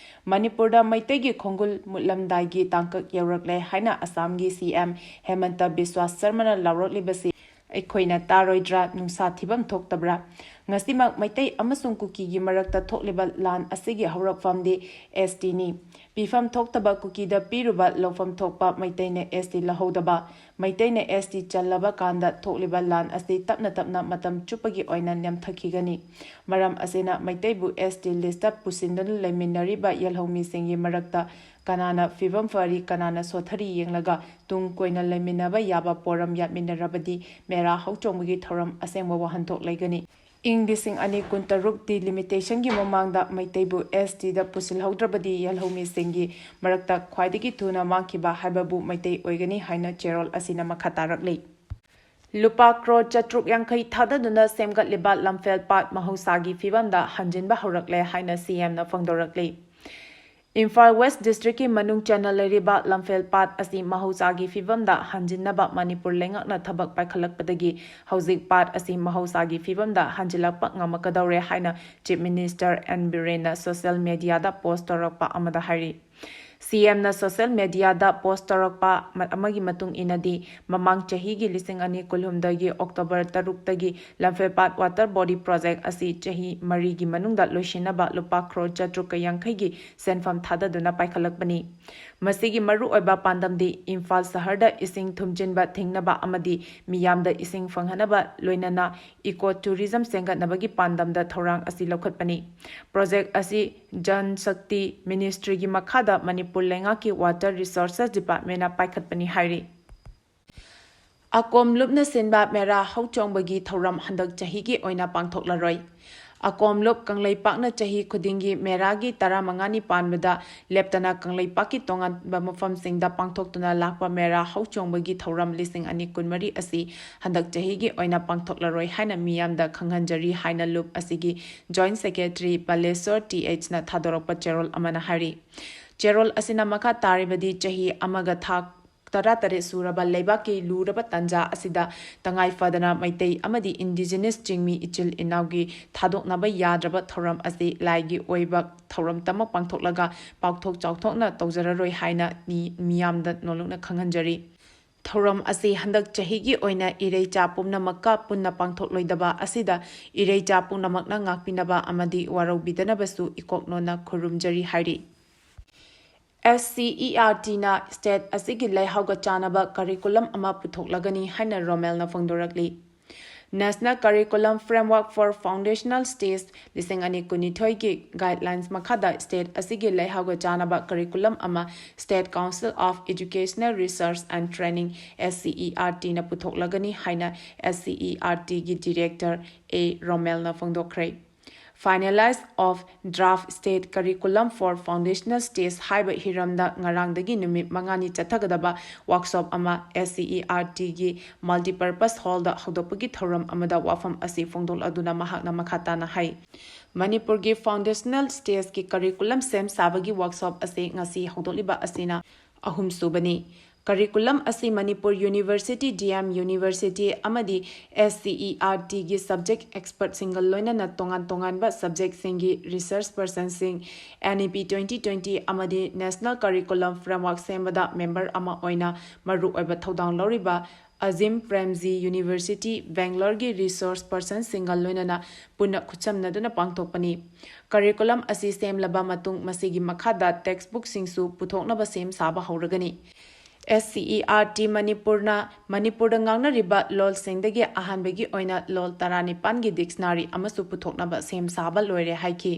ꯃꯅꯤꯄꯨꯔꯗ ꯃꯩꯇꯩꯒꯤ ꯈꯣꯡꯒꯨꯜ ꯃꯨꯠꯂꯝꯗꯥꯏꯒꯤ ꯇꯥꯡꯀꯛ ꯌꯧꯔꯛꯂꯦ ꯍꯥꯏꯅ ꯑꯁꯥꯝꯒꯤ C M ꯍꯦꯃꯟꯇ ꯕꯤꯁ꯭ꯋꯥꯁ ꯁꯔꯃꯅ ꯂꯥꯎꯔꯛꯂꯤꯕꯁꯤ ꯑꯩꯈꯣꯏꯅ ꯇꯥꯔꯣꯏꯗ꯭ꯔꯥ? ꯅꯨꯡꯁꯥ ꯊꯤꯐꯝ ꯊꯣꯛꯇꯕ꯭ꯔꯥ? ꯉꯁꯤꯃꯛ ꯃꯩꯇꯩ ꯑꯃꯁꯨꯡ ꯀꯨꯀꯤꯒꯤ ꯃꯔꯛꯇ ꯊꯣꯛꯂꯤꯕ ꯂꯥꯟ ꯑꯁꯤꯒꯤ ꯍꯧꯔꯛꯐꯝꯗꯤ S T ꯅꯤ꯫ ꯄꯤꯐꯝ ꯊꯣꯛꯇꯕ ꯀꯨꯀꯤꯗ ꯄꯤꯔꯨꯕ ꯂꯧꯐꯝ ꯊꯣꯛꯄ ꯃꯩꯇꯩꯅ S T ꯂꯧꯍꯧꯗꯕ, ꯃꯩꯇꯩꯅ S T ꯆꯜꯂꯕ ꯀꯥꯟꯗ ꯊꯣꯛꯂꯤꯕ ꯂꯥꯟ ꯑꯁꯤ ꯇꯞꯅ ꯇꯞꯅ ꯃꯇꯝ ꯆꯨꯞꯄꯒꯤ ꯑꯣꯏꯅ ꯅꯦꯝꯊꯈꯤꯒꯅꯤ꯫ ꯃꯔꯝ ꯑꯁꯤꯅ ꯃꯩꯇꯩꯕꯨ S T list ꯄꯨꯁꯤꯟꯗꯨꯅ ꯂꯩꯃꯤꯟꯅꯔꯤꯕ ꯌꯦꯜꯍꯧꯃꯤꯁꯤꯡꯒꯤ ꯃꯔꯛꯇ ꯀꯅꯥꯅ ꯐꯤꯕꯝ ꯐꯔꯤ, ꯀꯅꯥꯅ ꯁꯣꯠꯊꯔꯤ ꯌꯦꯡꯂꯒ ꯇꯨꯡ ꯀꯣꯏꯅ ꯂꯩꯃꯤꯟꯅꯕ ꯌꯥꯕ ꯄꯣꯔꯝ ꯌꯥꯠꯃꯤꯟꯅꯔꯕꯗꯤ ꯃꯦꯔꯥ ꯍꯧꯆꯣꯡꯕꯒꯤ ꯊꯧꯔꯝ ꯑꯁꯦꯡꯕ ꯋꯥꯍꯟꯊꯣꯛ ꯂꯩꯒꯅꯤ꯫ ꯏꯪ ꯂꯤꯁꯤꯡ ꯑꯅꯤ ꯀꯨꯟꯇꯔꯨꯛ delimitation ꯒꯤ ꯃꯃꯥꯡꯗ ꯃꯩꯇꯩꯕꯨ S T ꯗ ꯄꯨꯁꯤꯜꯍꯧꯗ꯭ꯔꯕꯗꯤ ꯌꯦꯜꯍꯧꯃꯤꯁꯤꯡꯒꯤ ꯃꯔꯛꯇ ꯈ꯭ꯋꯥꯏꯗꯒꯤ ꯊꯨꯅ ꯃꯥꯡꯈꯤꯕ ꯍꯥꯏꯕꯕꯨ ꯃꯩꯇꯩ ꯑꯣꯏꯒꯅꯤ ꯍꯥꯏꯅ ꯆꯦꯔꯣꯜ ꯑꯁꯤꯅ ꯃꯈꯥ ꯇꯥꯔꯛꯂꯤ꯫ ꯂꯨꯄꯥ ꯀ꯭ꯔꯣꯔ ꯆꯥꯇ꯭ꯔꯨꯛ ꯌꯥꯡꯈꯩ ꯊꯥꯗꯗꯨꯅ ꯁꯦꯝꯒꯠꯂꯤꯕ ꯂꯝꯐꯦꯜ ꯄꯥꯠ ꯃꯍꯧꯁꯥꯒꯤ ꯐꯤꯕꯝꯗ ꯍꯟꯖꯤꯟꯕ ꯍꯧꯔꯛꯂꯦ ꯍꯥꯏꯅ C M ꯅ ꯐꯣꯡꯗꯣꯔꯛꯂꯤ꯫ ꯏꯝꯐꯥꯜ West district ꯀꯤ ꯃꯅꯨꯡ ꯆꯟꯅ ꯂꯩꯔꯤꯕ ꯂꯝꯐꯦꯜ ꯄꯥꯠ ꯑꯁꯤ ꯃꯍꯧꯁꯥꯒꯤ ꯐꯤꯕꯝꯗ ꯍꯟꯖꯤꯟꯅꯕ ꯃꯅꯤꯄꯨꯔ ꯂꯩꯉꯥꯛꯅ ꯊꯕꯛ ꯄꯥꯏꯈꯠꯂꯛꯄꯗꯒꯤ ꯍꯧꯖꯤꯛ ꯄꯥꯠ ꯑꯁꯤ ꯃꯍꯧꯁꯥꯒꯤ ꯐꯤꯕꯝꯗ ꯍꯟꯖꯤꯜꯂꯛꯄ ꯉꯝꯃꯛꯀꯗꯧꯔꯦ ꯍꯥꯏꯅ Chief Minister N ꯕꯤꯔꯦꯟꯅ social media ꯗ post ꯇꯧꯔꯛꯄ ꯑꯃꯗ ꯍꯥꯏꯔꯤ꯫ C M ꯅ social media ꯗ post ꯇꯧꯔꯛꯄ ꯃ-, ꯑꯃꯒꯤ ꯃꯇꯨꯡ ꯏꯟꯅꯗꯤ, ꯃꯃꯥꯡ ꯆꯍꯤꯒꯤ ꯂꯤꯁꯤꯡ ꯑꯅꯤ ꯀꯨꯟꯍꯨꯝꯗꯣꯏꯒꯤ October ꯇꯔꯨꯛꯇꯒꯤ ꯂꯝꯐꯦꯜ ꯄꯥꯠ water body project ꯑꯁꯤ ꯆꯍꯤ ꯃꯔꯤꯒꯤ ꯃꯅꯨꯡꯗ ꯂꯣꯏꯁꯤꯟꯅꯕ ꯂꯨꯄꯥ ꯀ꯭ꯔꯣꯔ ꯆꯥꯇ꯭ꯔꯨꯛꯀ ꯌꯥꯡꯈꯩꯒꯤ ꯁꯦꯟꯐꯝ ꯊꯥꯗꯗꯨꯅ ꯄꯥꯏꯈꯠꯂꯛꯄꯅꯤ꯫ ꯃꯁꯤꯒꯤ ꯃꯔꯨꯑꯣꯏꯕ ꯄꯥꯟꯗꯝꯗꯤ ꯏꯝꯐꯥꯜ ꯁꯍꯔꯗ ꯏꯁꯤꯡ ꯊꯨꯝꯖꯤꯟꯕ ꯊꯤꯡꯅꯕ ꯑꯃꯗꯤ ꯃꯤꯌꯥꯝꯗ ꯏꯁꯤꯡ ꯐꯪꯍꯟꯅꯕ, ꯂꯣꯏꯅꯅ eco tourism ꯁꯦꯝꯒꯠꯅꯕꯒꯤ ꯄꯥꯟꯗꯝꯗ ꯊꯧꯔꯥꯡ ꯑꯁꯤ ꯂꯧꯈꯠꯄꯅꯤ꯫ Project ꯑꯁꯤ Jal Shakti Ministry ꯒꯤ ꯃꯈꯥꯗ ꯃꯅꯤꯄꯨꯔ ꯂꯩꯉꯥꯛꯀꯤ Water Resources Department ꯅ ꯄꯥꯏꯈꯠꯄꯅꯤ ꯍꯥꯏꯔꯤ꯫ ꯑꯀꯣꯝ ꯂꯨꯞꯅ ꯁꯤꯟꯕ ꯃꯦꯔꯥ ꯍꯧꯆꯣꯡꯕꯒꯤ ꯊꯧꯔꯝ ꯍꯟꯗꯛ ꯆꯍꯤꯒꯤ ꯑꯣꯏꯅ ꯄꯥꯡꯊꯣꯛꯂꯔꯣꯏ꯫ ꯑꯀꯣꯝ ꯂꯨꯞ ꯀꯪꯂꯩꯄꯥꯛꯅ ꯆꯍꯤ ꯈꯨꯗꯤꯡꯒꯤ ꯃꯦꯔꯥꯒꯤ ꯇꯔꯥꯃꯉꯥꯅꯤ ꯄꯥꯟꯕꯗ ꯂꯦꯞꯇꯅ ꯀꯪꯂꯩꯄꯥꯛꯀꯤ ꯇꯣꯉꯥꯟꯕ ꯃꯐꯝꯁꯤꯡꯗ ꯄꯥꯡꯊꯣꯛꯇꯨꯅ ꯂꯥꯛꯄ ꯃꯦꯔꯥ ꯍꯧꯆꯣꯡꯕꯒꯤ ꯊꯧꯔꯝ ꯂꯤꯁꯤꯡ ꯑꯅꯤ ꯀꯨꯟꯃꯔꯤ ꯑꯁꯤ ꯍꯟꯗꯛ ꯆꯍꯤꯒꯤ ꯑꯣꯏꯅ ꯄꯥꯡꯊꯣꯛꯂꯔꯣꯏ ꯍꯥꯏꯅ ꯃꯤꯌꯥꯝꯗ ꯈꯪꯍꯟꯖꯔꯤ ꯍꯥꯏꯅ ꯂꯨꯞ ꯑꯁꯤꯒꯤ Joint Secretary ꯕꯂꯦꯁꯣꯔ T H ꯅ ꯊꯥꯗꯣꯔꯛꯄ ꯆꯦꯔꯣꯜ ꯑꯃꯅ ꯍꯥꯏꯔꯤ꯫ ꯆꯦꯔꯣꯜ ꯑꯁꯤꯅ ꯃꯈꯥ ꯇꯥꯔꯤꯕꯗꯤ ꯆꯍꯤ ꯑꯃꯒ ꯊꯥ ꯇꯔꯥꯇꯔꯦꯠ ꯁꯨꯔꯕ ꯂꯩꯕꯥꯛꯀꯤ ꯂꯨꯔꯕ ꯇꯥꯟꯖꯥ ꯑꯁꯤꯗ ꯇꯉꯥꯏ ꯐꯗꯅ ꯃꯩꯇꯩ ꯑꯃꯗꯤ indigenous ꯆꯤꯡꯃꯤ ꯏꯆꯤꯜ ꯏꯅꯥꯎꯒꯤ ꯊꯥꯗꯣꯛꯅꯕ ꯌꯥꯗ꯭ꯔꯕ ꯊꯧꯔꯝ ꯑꯁꯤ ꯂꯥꯏꯒꯤ ꯑꯣꯏꯕ ꯊꯧꯔꯝꯇꯃꯛ ꯄꯥꯡꯊꯣꯛꯂꯒ ꯄꯥꯛꯊꯣꯛ ꯆꯥꯎꯊꯣꯛꯅ ꯇꯧꯖꯔꯔꯣꯏ ꯍꯥꯏꯅ ꯃꯤ-, ꯃꯤꯌꯥꯝꯗ ꯅꯣꯜꯂꯨꯛꯅ ꯈꯪꯍꯟꯖꯔꯤ꯫ ꯊꯧꯔꯝ ꯑꯁꯤ ꯍꯟꯗꯛ ꯆꯍꯤꯒꯤ ꯑꯣꯏꯅ ꯏꯔꯩꯆꯥ ꯄꯨꯝꯅꯃꯛꯀ ꯄꯨꯟꯅ ꯄꯥꯡꯊꯣꯛꯂꯣꯏꯗꯕ ꯑꯁꯤꯗ ꯏꯔꯩꯆꯥ ꯄꯨꯝꯅꯃꯛꯅ ꯉꯥꯛꯄꯤꯅꯕ ꯑꯃꯗꯤ ꯋꯥꯔꯧꯕꯤꯗꯅꯕꯁꯨ ꯏꯀꯣꯛꯅꯣꯅ ꯈꯨꯔꯨꯝꯖꯔꯤ ꯍꯥꯏꯔꯤ꯫ S C E R Tꯅ state ꯑꯁꯤꯒꯤ ꯂꯩꯍꯥꯎꯒ ꯆꯥꯟꯅꯕ curriculum ꯑꯃ ꯄꯨꯊꯣꯛꯂꯒꯅꯤ ꯍꯥꯏꯅ ꯔꯣꯃꯦꯜꯅ ꯐꯣꯡꯗꯣꯔꯛꯂꯤ꯫ National Curriculum Framework for Foundational Stage ꯂꯤꯁꯤꯡ ꯑꯅꯤ ꯀꯨꯟꯅꯤꯊꯣꯏꯒꯤ guidelines ꯃꯈꯥꯗ state ꯑꯁꯤꯒꯤ ꯂꯩꯍꯥꯎꯒ ꯆꯥꯟꯅꯕ curriculum ꯑꯃ State Council of Educational Research and Training, S C E R Tꯅ ꯄꯨꯊꯣꯛꯂꯒꯅꯤ ꯍꯥꯏꯅ S C E R Tꯒꯤ director A ꯔꯣꯃꯦꯜꯅ ꯐꯣꯡꯗꯣꯛꯈ꯭ꯔꯦ꯫ Finalize of Draft State Curriculum for Foundational Stage ꯍꯥꯏꯕ ꯍꯤꯔꯝꯗ ꯉꯔꯥꯡꯗꯒꯤ ꯅꯨꯃꯤꯠ ꯃꯉꯥꯅꯤ ꯆꯠꯊꯒꯗꯕ workshop ꯑꯃ S C E R Tꯒꯤ multipurpose hallꯗ ꯍꯧꯗꯣꯛꯄꯒꯤ ꯊꯧꯔꯝ ꯑꯃꯗ ꯋꯥꯐꯝ ꯑꯁꯤ ꯐꯣꯡꯗꯣꯛꯂꯗꯨꯅ ꯃꯍꯥꯛꯅ ꯃꯈꯥ ꯇꯥꯅ ꯍꯥꯏ, ꯃꯅꯤꯄꯨꯔꯒꯤ foundational stageꯀꯤ curriculum ꯁꯦꯝ ꯁꯥꯕꯒꯤ workshop ꯑꯁꯤ ꯉꯁꯤ ꯍꯧꯗꯣꯛꯂꯤꯕ ꯑꯁꯤꯅ ꯑꯍꯨꯝꯁꯨꯕꯅꯤ꯫ Curriculum ꯑꯁꯤ Manipur University, D M University ꯑꯃꯗꯤ S C E R Tꯒꯤ subject expertꯁꯤꯡꯒ ꯂꯣꯏꯅꯅ ꯇꯣꯉꯥꯟ ꯇꯣꯉꯥꯟꯕ subjectꯁꯤꯡꯒꯤ research personꯁꯤꯡ, N E P twenty twenty ꯑꯃꯗꯤ National Curriculum Framework ꯁꯦꯝꯕꯗ member ꯑꯃ ꯑꯣꯏꯅ ꯃꯔꯨꯑꯣꯏꯕ ꯊꯧꯗꯥꯡ ꯂꯧꯔꯤꯕ Azim Premji University, Bangaloreꯒꯤ resource personꯁꯤꯡꯒ ꯂꯣꯏꯅꯅ ꯄꯨꯟꯅ ꯈꯨꯠꯁꯝꯅꯗꯨꯅ ꯄꯥꯡꯊꯣꯛꯄꯅꯤ꯫ Curriculum ꯑꯁꯤ ꯁꯦꯝꯂꯕ ꯃꯇꯨꯡ ꯃꯁꯤꯒꯤ ꯃꯈꯥꯗ textbookꯁꯤꯡꯁꯨ ꯄꯨꯊꯣꯛꯅꯕ ꯁꯦꯝ ꯁꯥꯕ ꯍꯧꯔꯒꯅꯤ꯫ S C E R T ꯃꯅꯤꯄꯨꯔꯅ ꯃꯅꯤꯄꯨꯔꯗ ꯉꯥꯡꯅꯔꯤꯕ ꯂꯣꯜꯁꯤꯡꯗꯒꯤ ꯑꯍꯥꯟꯕꯒꯤ ꯑꯣꯏꯅ ꯂꯣꯜ ꯇꯔꯥꯅꯤꯄꯥꯟꯒꯤ dictionary ꯑꯃꯁꯨ ꯄꯨꯊꯣꯛꯅꯕ ꯁꯦꯝ ꯁꯥꯕ ꯂꯣꯏꯔꯦ ꯍꯥꯏꯈꯤ꯫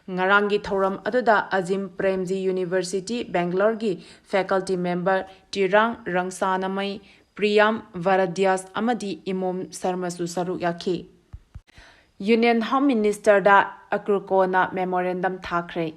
ꯉꯔꯥꯡꯒꯤ ꯊꯧꯔꯝ ꯑꯗꯨꯗ Azim Premji University, Bangaloreꯒꯤ faculty member ꯇꯤꯔꯥꯡ ꯔꯪꯁꯥꯅꯃꯩ, ꯄ꯭ꯔꯤꯌꯥꯝ ꯚꯥꯔꯗ꯭ꯌꯥꯁ ꯑꯃꯗꯤ ꯏꯃꯣꯝ ꯁꯔꯃꯁꯨ ꯁꯔꯨꯛ ꯌꯥꯈꯤ꯫ Union Home Ministerꯗ ꯑꯀ꯭ꯔꯨꯀꯣꯅ memorandum ꯊꯥꯈ꯭ꯔꯦ꯫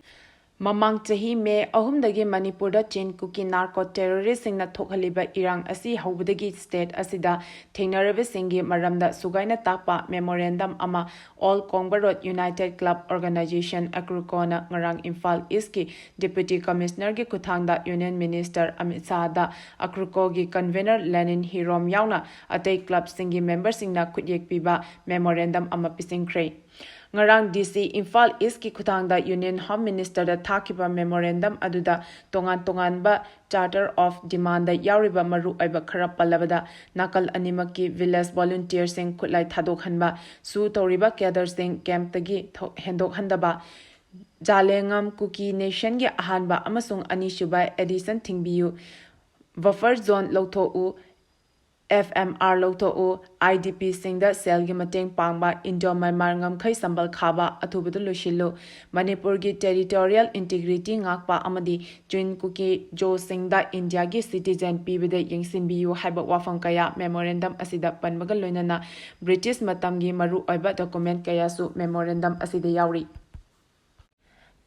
ꯃꯃꯥꯡ ꯆꯍꯤ ꯃꯦ ꯑꯍꯨꯝꯗꯒꯤ ꯃꯅꯤꯄꯨꯔꯗ ꯆꯤꯟ ꯀꯨꯀꯤ ꯅꯥꯔꯀꯣ ꯇꯦꯔꯣꯔꯤꯁꯁꯤꯡꯅ ꯊꯣꯛꯍꯜꯂꯤꯕ ꯏꯔꯥꯡ ꯑꯁꯤ ꯍꯧꯕꯗꯒꯤ ꯁ꯭ꯇꯦꯠ ꯑꯁꯤꯗ ꯊꯦꯡꯅꯔꯤꯕꯁꯤꯡꯒꯤ ꯃꯔꯝꯗ ꯁꯨꯒꯥꯏꯅ ꯇꯥꯛꯄ ꯃꯦꯃꯣꯔꯦꯟꯗꯝ ꯑꯃ all Kongba road united club organisation, ꯑꯀ꯭ꯔꯨꯀꯣꯅ ꯉꯔꯥꯡ ꯏꯝꯐꯥꯜ ꯏꯁꯀꯤ ꯗꯤꯄ꯭ꯌꯨꯇꯤ ꯀꯃꯤꯁꯅꯔꯒꯤ ꯈꯨꯠꯊꯥꯡꯗ ꯌꯨꯅꯤꯌꯟ ꯃꯤꯅꯤꯁꯇꯔ ꯑꯃꯤꯠ ꯁꯥꯍꯗ ꯑꯀ꯭ꯔꯨꯀꯣꯒꯤ ꯀꯟꯚꯦꯅꯔ ꯂꯦꯅꯤꯟ ꯍꯤꯔꯣꯝ ꯌꯥꯎꯅ ꯑꯇꯩ ꯀ꯭ꯂꯕꯁꯤꯡꯒꯤ ꯃꯦꯝꯕꯔꯁꯤꯡꯅ ꯈꯨꯠꯌꯦꯛ ꯄꯤꯕ ꯃꯦꯃꯣꯔꯦꯟꯗꯝ ꯑꯃ ꯄꯤꯁꯤꯟꯈ꯭ꯔꯦ꯫ ꯉꯔꯥꯡ ꯗꯤ ꯁꯤ ꯏꯝꯐꯥꯜ ꯏꯁꯀꯤ ꯈꯨꯠꯊꯥꯡꯗ ꯌꯨꯅꯤꯌꯟ ꯍꯣꯝ ꯃꯤꯅꯤꯁꯇꯔꯗ ꯊꯥꯈꯤꯕ ꯃꯦꯃꯣꯔꯦꯟꯗꯝ ꯑꯗꯨꯗ ꯇꯣꯉꯥꯟ ꯇꯣꯉꯥꯟꯕ ꯆꯥꯔꯇꯔ ꯑꯣꯐ ꯗꯤꯃꯥꯟꯗ ꯌꯥꯎꯔꯤꯕ ꯃꯔꯨ ꯑꯣꯏꯕ ꯈꯔ ꯄꯜꯂꯕꯗ, ꯅꯥꯀꯜ ꯑꯅꯤꯃꯛꯀꯤ ꯚꯤꯂꯦꯖ ꯚꯣꯂꯨꯟꯇꯤꯌꯔꯁꯤꯡ ꯈꯨꯠꯂꯥꯏ ꯊꯥꯗꯣꯛꯍꯟꯕ, ꯁꯨ ꯇꯧꯔꯤꯕ ꯀꯦꯗꯔꯁꯤꯡ ꯀꯦꯝꯞꯇꯒꯤ ꯊꯣ-, ꯍꯦꯟꯗꯣꯛꯍꯟꯗꯕ, ꯖꯥꯂꯦꯉꯝ ꯀꯨꯀꯤ ꯅꯦꯁꯟꯒꯤ ꯑꯍꯥꯟꯕ ꯑꯃꯁꯨꯡ ꯑꯅꯤꯁꯨꯕ ꯑꯦꯗꯤꯁꯟ ꯊꯤꯡꯕꯤꯌꯨ, ꯕꯐꯔ ꯖꯣꯟ ꯂꯧꯊꯣꯛꯎ, ꯑꯦꯐ ꯑꯦꯝ ꯑꯥꯔ ꯂꯧꯊꯣꯛꯎ, ꯑꯥꯏ ꯗꯤ ꯄꯤꯁꯤꯡꯗ ꯁꯦꯜꯒꯤ ꯃꯇꯦꯡ ꯄꯥꯡꯕ, ꯏꯟꯗꯣ ꯃ꯭ꯌꯥꯟꯃꯥꯔ ꯉꯝꯈꯩ ꯁꯝꯕꯜ ꯈꯥꯕ ꯑꯊꯨꯕꯗ ꯂꯣꯏꯁꯤꯜꯂꯨ, ꯃꯅꯤꯄꯨꯔꯒꯤ ꯇꯦꯔꯤꯇꯣꯔꯤꯌꯦꯜ ꯏꯟꯇꯤꯒ꯭ꯔꯤꯇꯤ ꯉꯥꯛꯄ ꯑꯃꯗꯤ ꯆꯤꯟ ꯀꯨꯀꯤ ꯖꯣꯁꯤꯡꯗ ꯏꯟꯗꯤꯌꯥꯒꯤ ꯁꯤꯇꯤꯖꯦꯟ ꯄꯤꯕꯗ ꯌꯦꯡꯁꯤꯟꯕꯤꯌꯨ ꯍꯥꯏꯕ ꯋꯥꯐꯝ ꯀꯌꯥ ꯃꯦꯃꯣꯔꯦꯟꯗꯝ ꯑꯁꯤꯗ ꯄꯟꯕꯒ ꯂꯣꯏꯅꯅ ꯕ꯭ꯔꯤꯇꯤꯁ ꯃꯇꯝꯒꯤ ꯃꯔꯨꯑꯣꯏꯕ ꯗꯣꯀꯨꯃꯦꯟ ꯀꯌꯥꯁꯨ ꯃꯦꯃꯣꯔꯦꯟꯗꯝ ꯑꯁꯤꯗ ꯌꯥꯎꯔꯤ꯫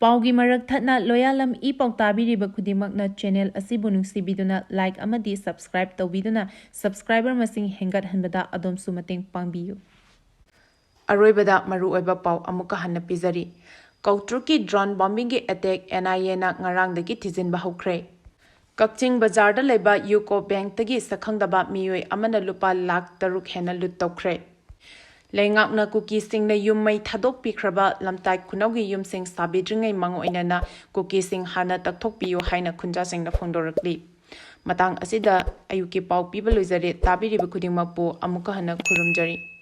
ꯄꯥꯎꯒꯤ ꯃꯔꯛ ꯊꯠꯅ ꯂꯣꯌꯥꯂꯝ ꯏ ꯄꯥꯎ ꯇꯥꯕꯤꯔꯤꯕ ꯈꯨꯗꯤꯡꯃꯛꯅ ꯆꯦꯅꯦꯜ ꯑꯁꯤꯕꯨ ꯅꯨꯡꯁꯤꯕꯤꯗꯨꯅ ꯂꯥꯏꯛ ꯑꯃꯗꯤ ꯁꯕꯁꯀ꯭ꯔꯥꯏꯕ ꯇꯧꯕꯤꯗꯨꯅ ꯁꯕꯁꯀ꯭ꯔꯥꯏꯕꯔ ꯃꯁꯤꯡ ꯍꯦꯟꯒꯠꯍꯟꯕꯗ ꯑꯗꯣꯝꯁꯨ ꯃꯇꯦꯡ ꯄꯥꯡꯕꯤꯌꯨ꯫ ꯑꯔꯣꯏꯕꯗ ꯃꯔꯨꯑꯣꯏꯕ ꯄꯥꯎ ꯑꯃꯨꯛꯀ ꯍꯟꯅ ꯄꯤꯖꯔꯤ꯫ ꯀꯧꯇ꯭ꯔꯨꯛꯀꯤ ꯗ꯭ꯔꯣꯟ ꯕꯣꯝꯕꯤꯡꯒꯤ ꯑꯦꯇꯦꯛ ꯑꯦꯟ ꯑꯥꯏ ꯑꯦꯅ ꯉꯔꯥꯡꯗꯒꯤ ꯊꯤꯖꯤꯟꯕ ꯍꯧꯈ꯭ꯔꯦ꯫ ꯀꯛꯆꯤꯡ ꯕꯖꯥꯔꯗ ꯂꯩꯕ ꯌꯨꯀꯣ ꯕꯦꯡꯛꯇꯒꯤ ꯁꯛꯈꯪꯗꯕ ꯃꯤꯑꯣꯏ ꯑꯃꯅ ꯂꯨꯄꯥ ꯂꯥꯈ ꯇꯔꯨꯛ ꯍꯦꯟꯅ ꯂꯨꯠ ꯇꯧꯈ꯭ꯔꯦ꯫ ꯂꯩꯉꯥꯛꯅ ꯀꯨꯀꯤꯁꯤꯡꯅ ꯌꯨꯝ ꯃꯩ ꯊꯥꯗꯣꯛꯄꯤꯈ꯭ꯔꯕ ꯂꯝꯇꯥꯏ ꯈꯨꯅꯧꯒꯤ ꯌꯨꯝꯁꯤꯡ ꯁꯥꯕꯤꯗ꯭ꯔꯤꯉꯩ ꯃꯥꯡꯑꯣꯏꯅꯅ ꯀꯨꯀꯤꯁꯤꯡ ꯍꯥꯟꯅ ꯇꯛꯊꯣꯛꯄꯤꯌꯨ ꯍꯥꯏꯅ ꯈꯨꯟꯖꯥꯁꯤꯡꯅ ꯐꯣꯡꯗꯣꯔꯛꯂꯤ꯫ ꯃꯇꯥꯡ ꯑꯁꯤꯗ ꯑꯌꯨꯛꯀꯤ ꯄꯥꯎ ꯄꯤꯕ ꯂꯣꯏꯖꯔꯦ꯫ ꯇꯥꯕꯤꯔꯤꯕ ꯈꯨꯗꯤꯡꯃꯛꯄꯨ ꯑꯃꯨꯛꯀ ꯍꯟꯅ ꯈꯨꯔꯨꯝꯖꯔꯤ꯫